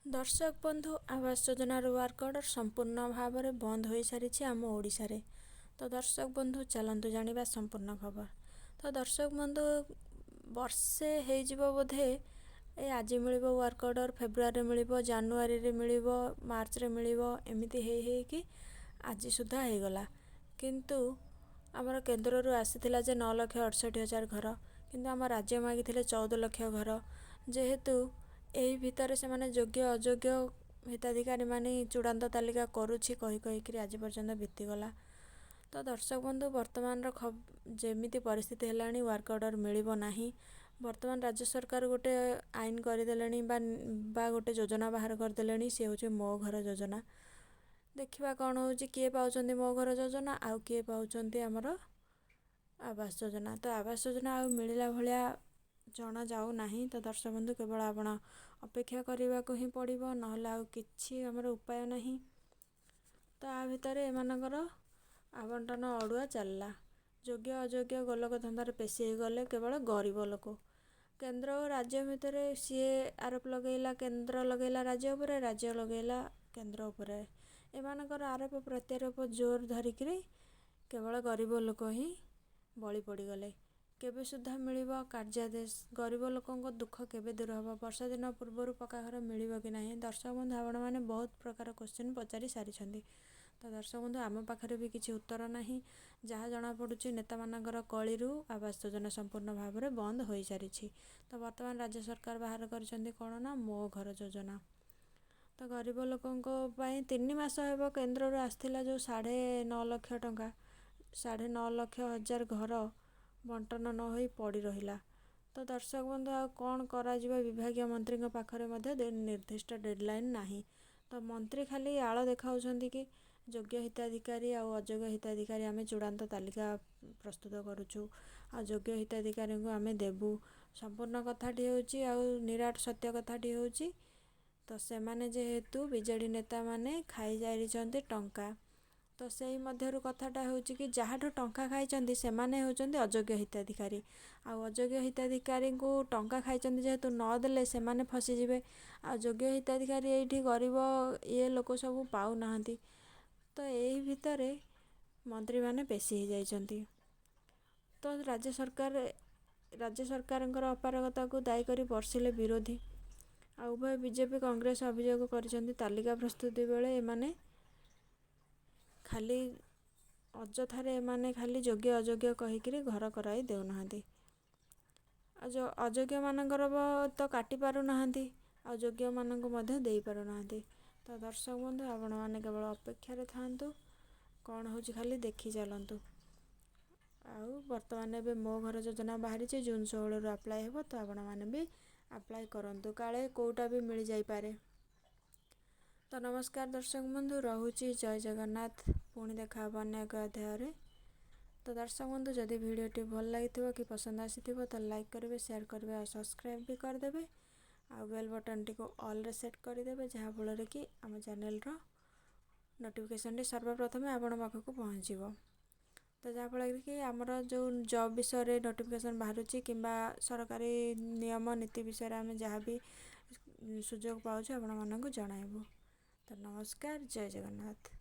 ଦର୍ଶକ ବନ୍ଧୁ, ଆବାସ ଯୋଜନାର ୱାର୍କ ଅର୍ଡ଼ର ସମ୍ପୂର୍ଣ୍ଣ ଭାବରେ ବନ୍ଦ ହୋଇସାରିଛି ଆମ ଓଡ଼ିଶାରେ। ତ ଦର୍ଶକ ବନ୍ଧୁ, ଚାଲନ୍ତୁ ଜାଣିବା ସମ୍ପୂର୍ଣ୍ଣ ଖବର। ତ ଦର୍ଶକ ବନ୍ଧୁ, ବର୍ଷେ ହେଇଯିବ ବୋଧେ, ଏ ଆଜି ମିଳିବ ୱାର୍କ ଅର୍ଡ଼ର, ଫେବୃଆରୀରେ ମିଳିବ, ଜାନୁଆରୀରେ ମିଳିବ, ମାର୍ଚ୍ଚରେ ମିଳିବ, ଏମିତି ହେଇ ହେଇକି ଆଜି ସୁଦ୍ଧା ହେଇଗଲା। କିନ୍ତୁ ଆମର କେନ୍ଦ୍ରରୁ ଆସିଥିଲା ଯେ 9,68,000 ଘର, କିନ୍ତୁ ଆମ ରାଜ୍ୟ ମାଗିଥିଲେ 14 ଲକ୍ଷ ଘର। ଯେହେତୁ ଏହି ଭିତରେ ସେମାନେ ଯୋଗ୍ୟ ଅଯୋଗ୍ୟ ହିତାଧିକାରୀମାନେ ଚୂଡ଼ାନ୍ତ ତାଲିକା କରୁଛି କହି କହିକିରି ଆଜି ପର୍ଯ୍ୟନ୍ତ ବିତିଗଲା। ତ ଦର୍ଶକ ବନ୍ଧୁ, ବର୍ତ୍ତମାନର ଯେମିତି ପରିସ୍ଥିତି ହେଲାଣି, ୱାର୍କ ଅର୍ଡ଼ର ମିଳିବ ନାହିଁ। ବର୍ତ୍ତମାନ ରାଜ୍ୟ ସରକାର ଗୋଟେ ଆଇନ କରିଦେଲେଣି ବା ଗୋଟେ ଯୋଜନା ବାହାର କରିଦେଲେଣି, ସେ ହେଉଛି ମୋ ଘର ଯୋଜନା। ଦେଖିବା କ'ଣ ହେଉଛି, କିଏ ପାଉଛନ୍ତି ମୋ ଘର ଯୋଜନା ଆଉ କିଏ ପାଉଛନ୍ତି ଆମର ଆବାସ ଯୋଜନା। ତ ଆବାସ ଯୋଜନା ଆଉ ମିଳିଲା ଭଳିଆ ଜଣାଯାଉ ନାହିଁ। ତ ଦର୍ଶକ ବନ୍ଧୁ, କେବଳ ଆପଣ ଅପେକ୍ଷା କରିବାକୁ ହିଁ ପଡ଼ିବ, ନହେଲେ ଆଉ କିଛି ଆମର ଉପାୟ ନାହିଁ। ତ ଆ ଭିତରେ ଏମାନଙ୍କର ଆବଣ୍ଟନ ଅଡ଼ୁଆ ଚାଲିଲା। ଯୋଗ୍ୟ ଅଯୋଗ୍ୟ ଗୋଲକ ଧନ୍ଦାରେ ପେଶି ହେଇଗଲେ କେବଳ ଗରିବ ଲୋକ। କେନ୍ଦ୍ର ଓ ରାଜ୍ୟ ଭିତରେ ସିଏ ଆରୋପ ଲଗେଇଲା, କେନ୍ଦ୍ର ଲଗେଇଲା ରାଜ୍ୟ ଉପରେ, ରାଜ୍ୟ ଲଗେଇଲା କେନ୍ଦ୍ର ଉପରେ। ଏମାନଙ୍କର ଆରୋପ ପ୍ରତ୍ୟାରୋପ ଜୋର ଧରିକିରି କେବଳ ଗରିବ ଲୋକ ହିଁ ବଳି ପଡ଼ିଗଲେ। କେବେ ସୁଦ୍ଧା ମିଳିବ କାର୍ଯ୍ୟାଦେଶ? ଗରିବ ଲୋକଙ୍କ ଦୁଃଖ କେବେ ଦୂର ହେବ? ବର୍ଷା ଦିନ ପୂର୍ବରୁ ପକ୍କା ଘର ମିଳିବ କି ନାହିଁ? ଦର୍ଶକ ବନ୍ଧୁ, ଆପଣମାନେ ବହୁତ ପ୍ରକାର କୋଶ୍ଚିନ୍ ପଚାରି ସାରିଛନ୍ତି। ତ ଦର୍ଶକ ବନ୍ଧୁ, ଆମ ପାଖରେ ବି କିଛି ଉତ୍ତର ନାହିଁ। ଯାହା ଜଣାପଡ଼ୁଛି, ନେତାମାନଙ୍କର କଳିରୁ ଆବାସ ଯୋଜନା ସମ୍ପୂର୍ଣ୍ଣ ଭାବରେ ବନ୍ଦ ହୋଇସାରିଛି। ତ ବର୍ତ୍ତମାନ ରାଜ୍ୟ ସରକାର ବାହାର କରିଛନ୍ତି କ'ଣ ନା ମୋ ଘର ଯୋଜନା। ତ ଗରିବ ଲୋକଙ୍କ ପାଇଁ 3 ମାସ ହେବ କେନ୍ଦ୍ରରୁ ଆସିଥିଲା ଯେଉଁ 9.5 ଲକ୍ଷ ଟଙ୍କା, 9.5 ଲକ୍ଷ ହଜାର ଘର ବଣ୍ଟନ ନ ହୋଇ ପଡ଼ି ରହିଲା। ତ ଦର୍ଶକ ବନ୍ଧୁ, ଆଉ କ'ଣ କରାଯିବ? ବିଭାଗୀୟ ମନ୍ତ୍ରୀଙ୍କ ପାଖରେ ମଧ୍ୟ ନିର୍ଦ୍ଦିଷ୍ଟ ଡେଡ଼ଲାଇନ୍ ନାହିଁ। ତ ମନ୍ତ୍ରୀ ଖାଲି ଆଳ ଦେଖାଉଛନ୍ତି କି ଯୋଗ୍ୟ ହିତାଧିକାରୀ ଆଉ ଅଯୋଗ୍ୟ ହିତାଧିକାରୀ ଆମେ ଚୂଡ଼ାନ୍ତ ତାଲିକା ପ୍ରସ୍ତୁତ କରୁଛୁ ଆଉ ଯୋଗ୍ୟ ହିତାଧିକାରୀଙ୍କୁ ଆମେ ଦେବୁ। ସମ୍ପୂର୍ଣ୍ଣ କଥାଟି ହେଉଛି ଆଉ ନିରାଟ ସତ୍ୟ କଥାଟି ହେଉଛି, ତ ସେମାନେ ଯେହେତୁ ବିଜେଡ଼ି ନେତାମାନେ ଖାଇଯାଇଛନ୍ତି ଟଙ୍କା, ତ ସେଇ ମଧ୍ୟରୁ କଥାଟା ହେଉଛି କି ଯାହାଠୁ ଟଙ୍କା ଖାଇଛନ୍ତି ସେମାନେ ହେଉଛନ୍ତି ଅଯୋଗ୍ୟ ହିତାଧିକାରୀ। ଆଉ ଅଯୋଗ୍ୟ ହିତାଧିକାରୀଙ୍କୁ ଟଙ୍କା ଖାଇଛନ୍ତି ଯେହେତୁ, ନ ଦେଲେ ସେମାନେ ଫସିଯିବେ। ଆଉ ଯୋଗ୍ୟ ହିତାଧିକାରୀ ଏଇଠି ଗରିବ ଇଏ ଲୋକ ସବୁ ପାଉନାହାନ୍ତି। ତ ଏଇ ଭିତରେ ମନ୍ତ୍ରୀମାନେ ପେଶି ହେଇଯାଇଛନ୍ତି। ତ ରାଜ୍ୟ ସରକାରଙ୍କର ଅପାରଗତାକୁ ଦାୟୀ କରି ବର୍ଷିଲେ ବିରୋଧୀ। ଆଉ ଉଭୟ ବିଜେପି, କଂଗ୍ରେସ ଅଭିଯୋଗ କରିଛନ୍ତି, ତାଲିକା ପ୍ରସ୍ତୁତି ବେଳେ ଏମାନେ ଖାଲି ଅଯଥାରେ ଏମାନେ ଖାଲି ଯୋଗ୍ୟ ଅଯୋଗ୍ୟ କହିକିରି ଘର କରାଇ ଦେଉନାହାନ୍ତି। ଆଉ ଯେଉଁ ଅଯୋଗ୍ୟମାନଙ୍କର ତ କାଟି ପାରୁନାହାନ୍ତି, ଆଉ ଯୋଗ୍ୟମାନଙ୍କୁ ମଧ୍ୟ ଦେଇପାରୁନାହାନ୍ତି। ତ ଦର୍ଶକ ବନ୍ଧୁ, ଆପଣମାନେ କେବଳ ଅପେକ୍ଷାରେ ଥାଆନ୍ତୁ, କ'ଣ ହେଉଛି ଖାଲି ଦେଖି ଚାଲନ୍ତୁ। ଆଉ ବର୍ତ୍ତମାନ ଏବେ ମୋ ଘର ଯୋଜନା ବାହାରିଛି, ଜୁନ୍ 16ରୁ ଆପ୍ଲାଏ ହେବ। ତ ଆପଣମାନେ ବି ଆପ୍ଲାଏ କରନ୍ତୁ, କାଳେ କେଉଁଟା ବି ମିଳିଯାଇପାରେ। ତ ନମସ୍କାର ଦର୍ଶକ ବନ୍ଧୁ, ରହୁଛି। ଜୟ ଜଗନ୍ନାଥ। ପୁଣି ଦେଖା ହେବ ଅନ୍ୟ ଏକ ଅଧ୍ୟାୟରେ। ତ ଦର୍ଶକ ବନ୍ଧୁ, ଯଦି ଭିଡ଼ିଓଟି ଭଲ ଲାଗିଥିବ କି ପସନ୍ଦ ଆସିଥିବ, ତ ଲାଇକ୍ କରିବେ, ସେୟାର କରିବେ ଆଉ ସବସ୍କ୍ରାଇବ୍ ବି କରିଦେବେ। ଆଉ ବେଲ୍ ବଟନ୍ଟିକୁ ଅଲ୍ରେ ସେଟ୍ କରିଦେବେ, ଯାହାଫଳରେ କି ଆମ ଚ୍ୟାନେଲ୍ର ନୋଟିଫିକେସନ୍ଟି ସର୍ବପ୍ରଥମେ ଆପଣଙ୍କ ପାଖକୁ ପହଞ୍ଚିବ। ତ ଯାହାଫଳରେ କି ଆମର ଯେଉଁ ଜବ୍ ବିଷୟରେ ନୋଟିଫିକେସନ୍ ବାହାରୁଛି କିମ୍ବା ସରକାରୀ ନିୟମ ନୀତି ବିଷୟରେ ଆମେ ଯାହା ବି ସୁଯୋଗ ପାଉଛୁ, ଆପଣମାନଙ୍କୁ ଜଣାଇବୁ। ତ ନମସ୍କାର, ଜୟ ଜଗନ୍ନାଥ।